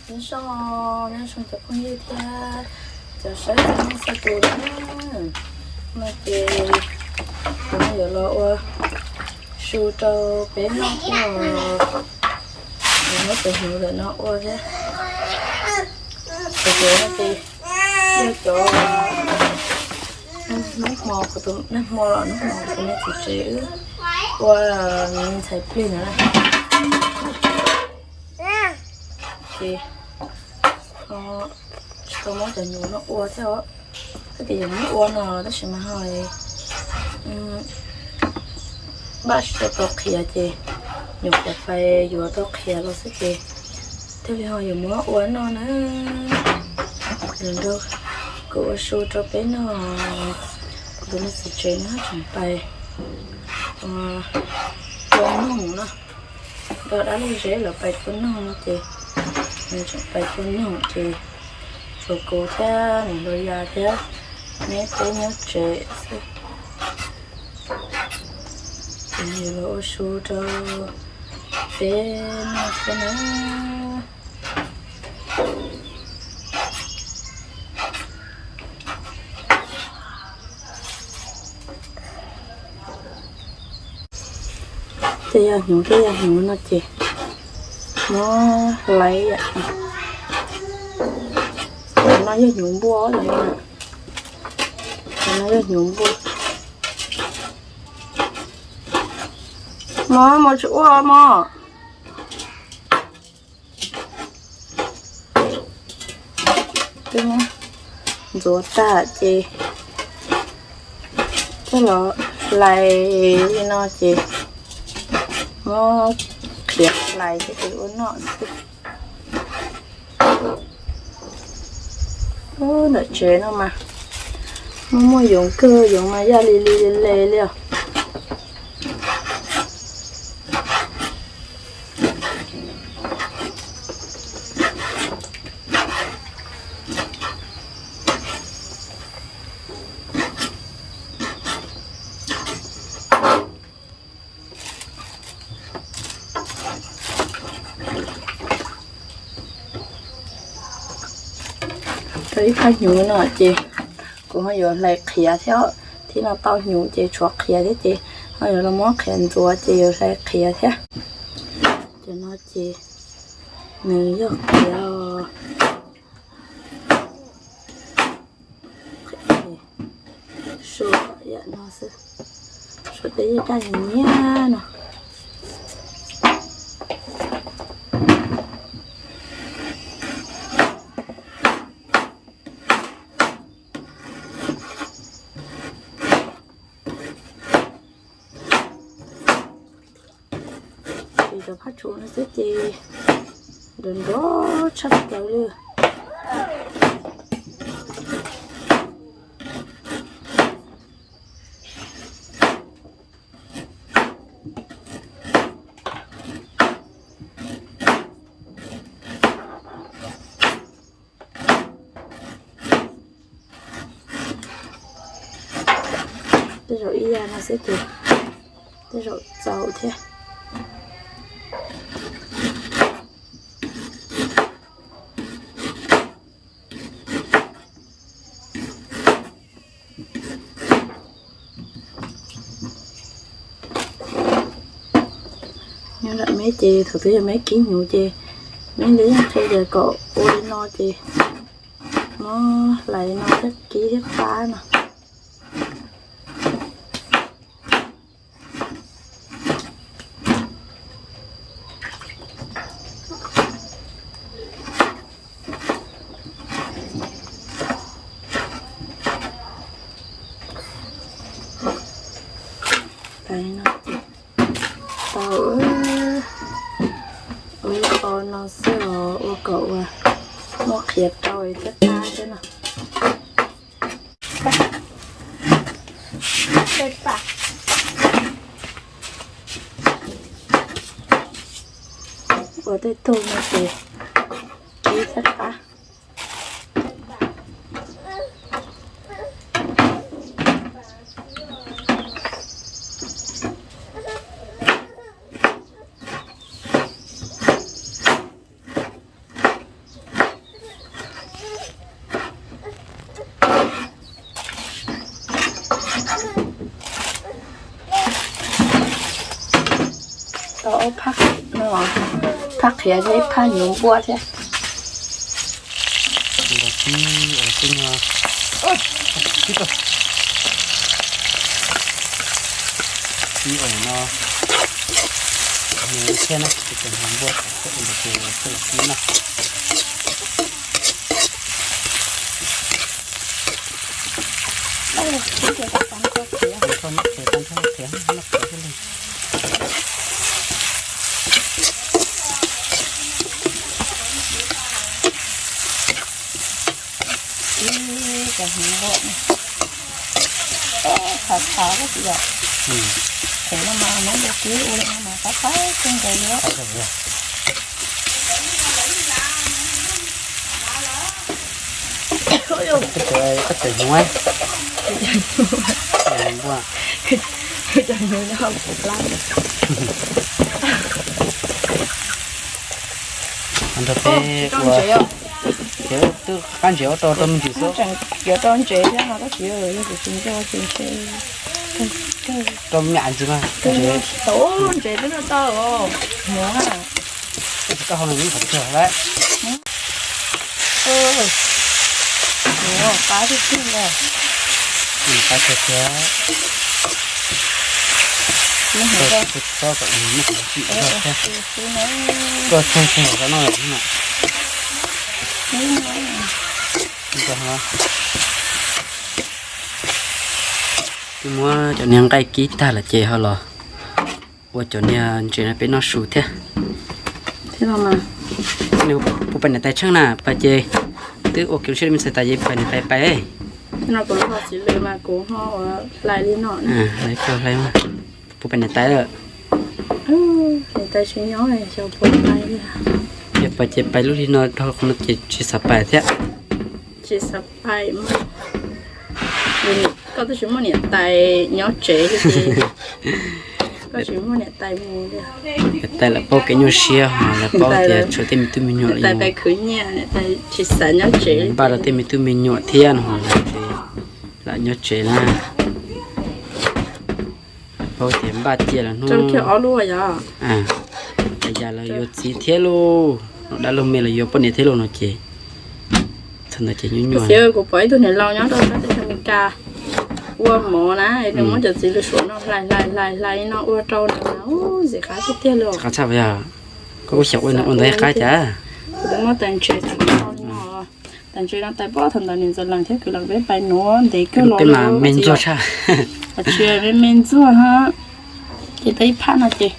Nyob zoo, nyob zoo cov phooj ywg thiab cov saib txhua leej txhua tus na. No ces kuv yuav los ua su rau peb noj thiab os. Muab cov hnyuv ntawm no ua thiab. Cov hnyuv no ces yog cov nag hmo, kuv tus nag hmo los nag hmo kuv tus me txiv tsev wb ua ntxhais plig na. Ces tsis tau muab cov hnyuv no ua thiab os. Twb tias yuav muab ua no tab sis mas ho npaj tsis tau tau qhiav ces nyuam qhuav pais yuav tau qhiav los xwb ces thiaj li ho yuav muab ua noj na. Nrog kuv ua su rau peb noj. Kuv tus me txiv tsev no tseem pais tua noog no, nrog dab laug Zeb lawv pais tua noog no ces nws tseem pais tua noog ces tshuav kuv thiab niam hluas Yas thiab neb peb nyob tsev xwb. Ces yuav los ua su rau peb noj thiab na. Tej yog hnyuv, tej yog hnyuv no ces muab hlais. Cov no yog hnyuv npua, cov no yog hnyuv npua. Mos, mos tsis ua mos. Twb muab ntxuav tag ces coj los hlais li no ces muab qhiav hlais thiab ces ua noj xwb. Ub, ntawm tsev no mas muaj muaj yoov kawg, yoov mas yaj li li le le li os. Rau ib phaj hnyuv no ces kuv ho yuav hlais qhiav thiab. Thib no tau hnyuv ces tshuav qhiav thiab ces ho yuav los muab qhiav ntxuav ces yuav hlais qhiav thiab. Cov no ces nws yog qhiav. Su yam no xwb, su tej yaj daj nyiam nyiam no. Ces cov phaj tsuv no xwb ces nrov nrov tshaj plaws li. Tej zaum ib yam no xwb ces tej zaum txaus thiab. Nyob nram meb ces thaum twg yog meb kib hnyuv ces meb nti yeej qhia tias kom ua li no ces muab hlais no thiab kib thiab qab no. Tau ua qho no xwb os, ua kom ua muaj qhiav rau thiab qab thiab no. Ua tej tug no ces kib thiab qab. Phaj qhiav, phaj qhiav thiab ib phaj hnyuv npuaj thiab. Ib no, hnyuv thiab na, hnyuv npuaj thiab ua ntawd ces los kib na. Ib cov hnyuv npuaj, txhav txhav koj txiv yom. Qhiav no mas nyob ntawm kib ua li no mas qab qab kawg nkaus li. Koj cov hnyuv, cov hnyuv nyob hauv kuv plab. Nrog peb ua, twb qab ntses ua rau rau me ntsis xwb. Yuav rau ntses thiab no koj txiv, yog kuv tsis nco ces ntshe rau me ntsis mas. Tau ntses twb no tau os, hnyuv na. Koj tsis tau hau no yeej qhov twg lawm. Qab tiag tiag li. Qab tiag tiag. Txhob kom muaj qhov tsim zog thiab. Koj txog txog kom noj lawm no. Twb muab cov niag nqaij kib tag lawm ces ho los ua cov niag ntses no peb noj su thiab. Puas pais niam tais tsheej na, pais ces twb ua kev lub siab me ntxhais tas ces pais niam tais pais. Puas pais niam tais lawm? Yog pais ces pais lub hli no dhau qhov no ces tsis xav pais thiab. Tsis xav pais mas. Koj twb tsis muaj niam tais nyob tsev li ces koj tsis muaj niam tais mus li. Niam tais lawv paub kev nyuaj siab ho lawv paub tias tshuav tej me tub me nyuam lawm, niam tais pais khwv nyiaj, niam tais tsis xav nyob tsev, npaj rau tej me tub me nyuam thiab no ho lawv ces lam nyob tsev na. Lawv paub tias npaj cia lawv hnub, yam lawv yuav txiv thiab lauj, dab laug me los yuav poj niam thiab lauj no ces txog ntawd ces nyuaj nyuaj. Kuv pom ib tug niam laus nyob rau sab teb chaws Amelikas ua mov na, nws muab cov txiv lws suav no hlais hlais hlais hlais no ua rau nws mas ntxim qab tiag tiag li. Qab tshaj yog, koj kuj xyaum ua ntawd qab cas. Kuv twb muab tais ntses tso no, tais ntses no tais poj thaum ntawd niam ntxawm lees thiab kwv lees peb pais nuav ntev kawg los me ntxuag tshaj. Tsis me me ntxuag ha. Ces tau ib phaj no ces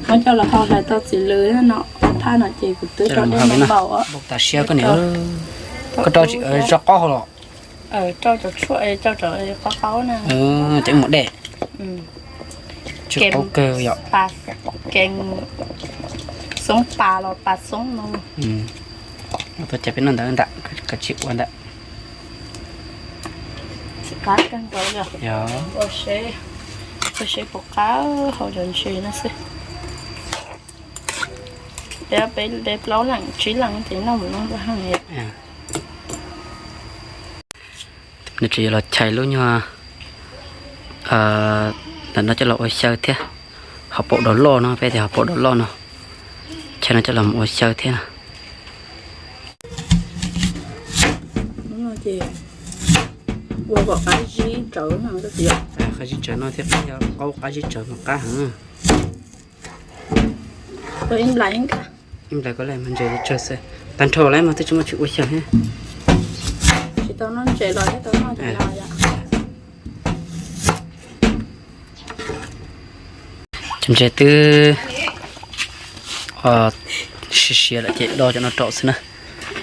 muab coj los hau hlais tau txiv lws no, phaj no ces kuv twb rau dej no npaum. Koj rau tsis tso qaub hau los? Rau cov tshuaj, rau cov qaub qaub na. Cov mus dej. Tsis qaub kawg yom. Kees xoob pas los pas xoob no. Tau cas peb noj ntawd ntag, kav tsij ua ntawd. Qab kawg nkaus yog. Ua seb puas qab hau cov ntses no xwb. Peb plaub leeg tsib leeg ces noj mus noj npua heej. Nws tseem yuav los chais lub nyuag, ntawm no coj los ua xyaw thiab. Hauv paus dog loj no, peb tias hauv paus dog loj no, chais no coj los ua xyaw thiab na. Ua kom qab zib tsawv no, qab zib tsawv no thiab, qaub qab zib tsawv mas qab heev. Ib nplais koj le mas ntses tsawg xwb, tag nrho lawm mas twb tsis muaj tsis ua xyaw thiab. Tsis tau noj ntses los thiab tau noj cov no yom. Cov ntses twb siav siav lawm ces do cov no rau xwb na.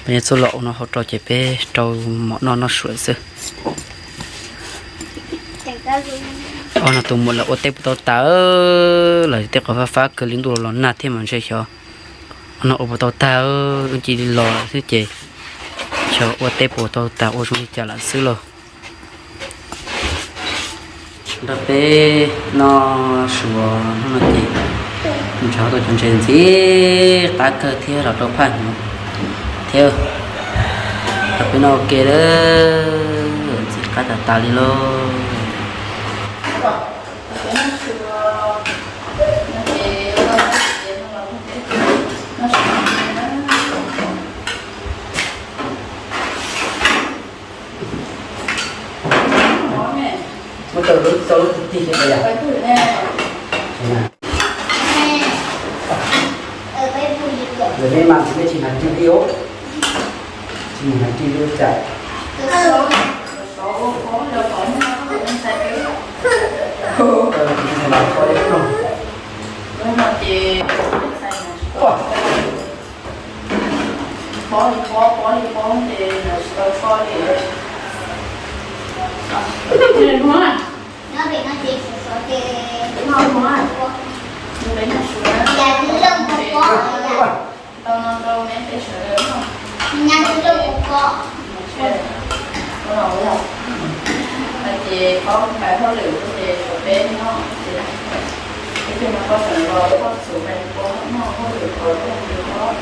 Peb txuj lom ua no hau rau ces peb rau mov noj noj su lawm xwb. Ob no tus muam lawv ua teb puas tau tas, lawv tej qhov fab fab kawg li ntuj los nag thiab mas ntshe xyov ob no ua puas tau tag, wb cia li los lawm xwb ces xyov ua teb puas tau tas ua zoo li cas lawm xwb lauj. Nrog peb noj su hnub no ces nrog tau cov ntses ntxim qab kawg thiab los rau phaj hnyuv thiab rau peb noj ua ke lawm, ntxim qab tas tas li lauj. Ces peb yog, ces na, lawv peb mas peb tsis hnav ris li os, tsis mus hnav ris li cas. Pob li pob, pob li pob ces tsis tau so li. Nyob pem no ces sov sov ces noj, noj pem no sov na. Tau no rau neb peb sawv daws noj. Nyab twb loj kua kua. Ces paub pais hauj lwm ces sawv peb noj ces, ib tug no koj tseem los koj txuv pais kua noj hauj lwm kua loj li koj.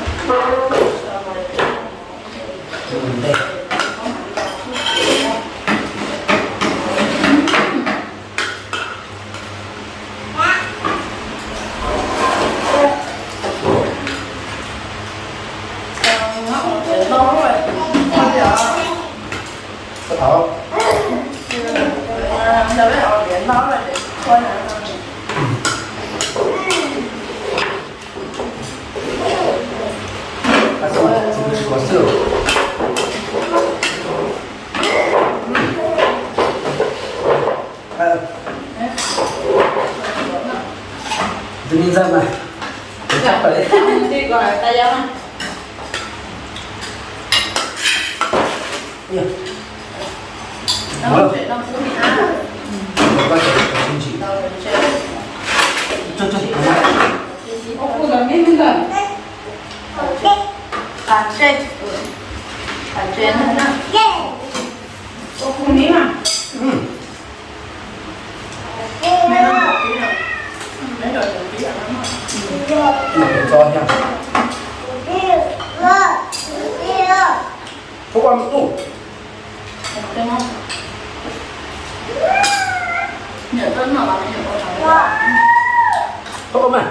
Tus me ntxawg mas, tus tshaj plaws li. Ua, ua koj tseem tsis ntsim. Tso, tso, tso. Qas tsej, qas tsej na. Ua kuv ni mas. Tso thiab. Tub ua me tub. Tub ua me.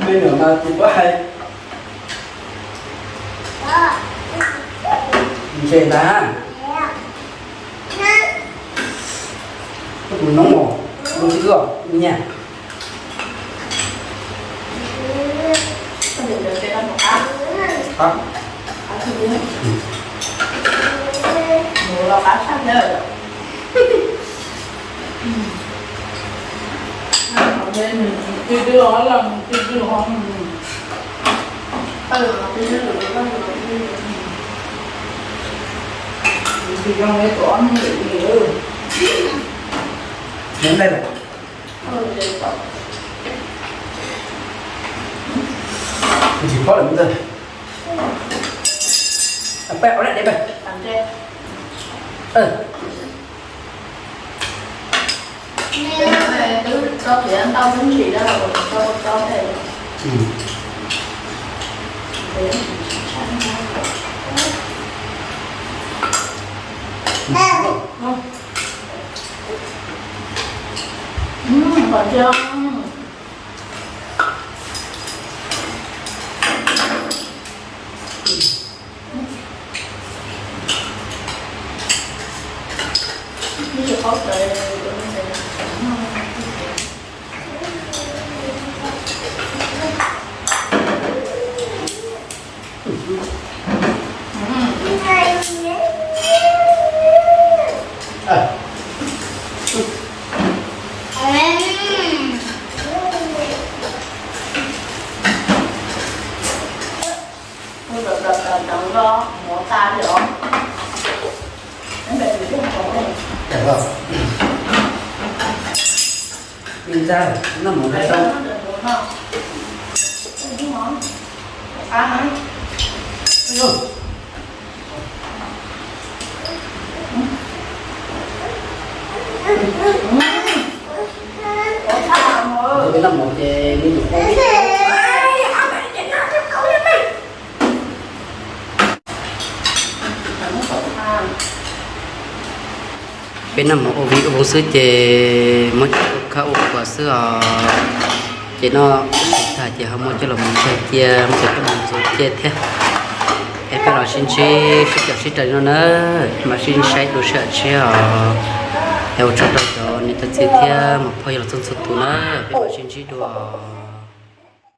Peb niam mas tsis paub hais. Ntses ntag. Koj tus noob os, noob tib os, nyiam. Qab. Qab tshaj thiab. Nyob ntej lawm. Tsis paub lawm ntag. Peb ua lawm deb peb. Noj mov tau. Peb noj mov ces me nyuam peb. Peb noj mov ua viv ua voog xwb ces muab coj ua khab ua khuav xwb os. Ces noj tag ces ho muab coj los mus ntxuav cia, muab coj los mus ntxuav cia thiab. Es peb los sib ntsib sib caum sib raws li no na, mam sib saib dua sij hawm tshiab os. Es ua tsaug rau cov niam cov txiv thiab muam phauj yawg los txog txhua tus na, peb mam sib ntsib dua.